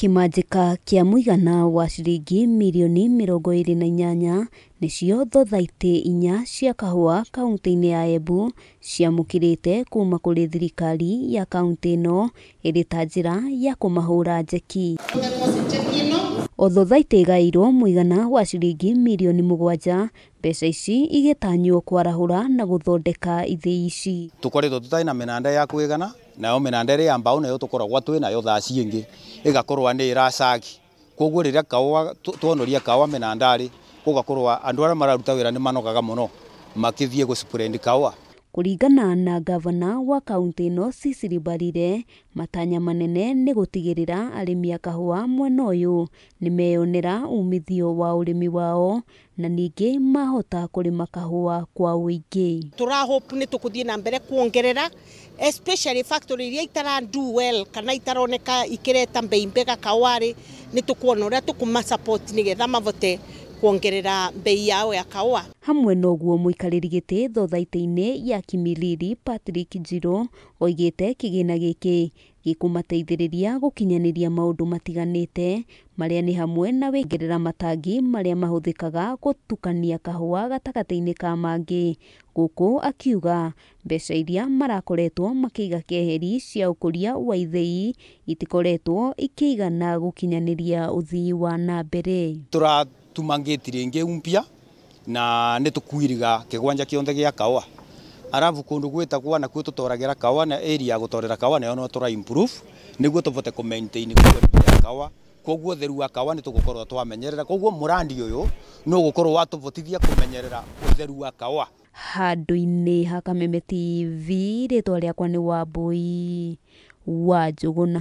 Kĩmanjĩka kĩa mũigana wa ciringi mirioni 28 nĩcio thothaitĩ inya cia kahũa kaunti-inĩ ya Embu ciamũkĩrĩte kuma kũrĩ thirikari ya kaunti ĩno ĩrĩ ta njĩra ya kũmahũra njeki. O thothaitĩ ĩgaĩirwo mũigana wa ciringi mirioni 7, mbeca ici igĩtanywo kwarahũra na gũthondeka ithĩi ici. Tũkoretwo tũtarĩ na mĩnanda ya kwĩgana, nayo mĩnanda ĩrĩa ya mbaũ nayo tũkoragwo twĩ nayo thaa ciĩngĩ ĩgakorwo nĩ ĩracagi. Koguo rĩrĩa kahũa twonoria kahũa mĩnanda-rĩ, gũgakorwo andũ arĩa mararuta wĩra nĩ manogaga mũno makĩthiĩ gũ spread kahũa. Kũringana na gavana wa kaunti ĩno Cecily Mbarire, matanya manene nĩ gũtigĩrĩra arĩmi a kahũa mwena ũyũ nĩmeyonera umithio wa ũrĩmi wao na ningĩ mahota kũrĩma kahũa kwa ũingĩ. Tũra hope nĩ tũkũthiĩ na mbere kuongerera especially factory iria itara do well kana itaroneka ikĩreta mbei mbega kahũa-rĩ, nĩ tũkuona ũrĩa tũkũma support nĩgetha mavote kuongerera mbei yao ya kahũa. Hamwe na ũguo mũikarĩri gĩtĩ thothaitĩ-inĩ ya Kimilili Patrick Njirũ oigĩte kĩgĩna gĩkĩ gĩkũmateithĩrĩria gũkinyanĩria maũndũ matiganĩte marĩa nĩ hamwe na wĩongerera matangi marĩa mahũthĩkaga gũtukania kahũa gatagatĩ-inĩ ka mangĩ. Gũkũ akiuga mbeca iria marakoretwo makĩiga keheri cia ũkũria wa ithĩi itikoretwo ikĩigana gũkinyanĩria ũthii wa na mbere. Tũratuma ngĩti rĩngĩ mpya na nĩ tũkuiriga kĩgwanja kĩonthe gĩa kahũa. Arabu kũndũ gwĩtagwo nakuo tũtoragĩra kahũa na area ya gũtorera kahũa nayo no tũra improve nĩguo tũvote kũ maintain quality ya kahũa. Koguo ũtheru wa kahũa nĩ tũgũkorwo twamenyerera. Koguo mũrandi ũyũ no gũkorwo watũvotithia kũmenyerera ũtheru wa kahũa. Handũ-inĩ ha Kameme TV, rĩtwa rĩakwa nĩ Wambui wa Njũgũna.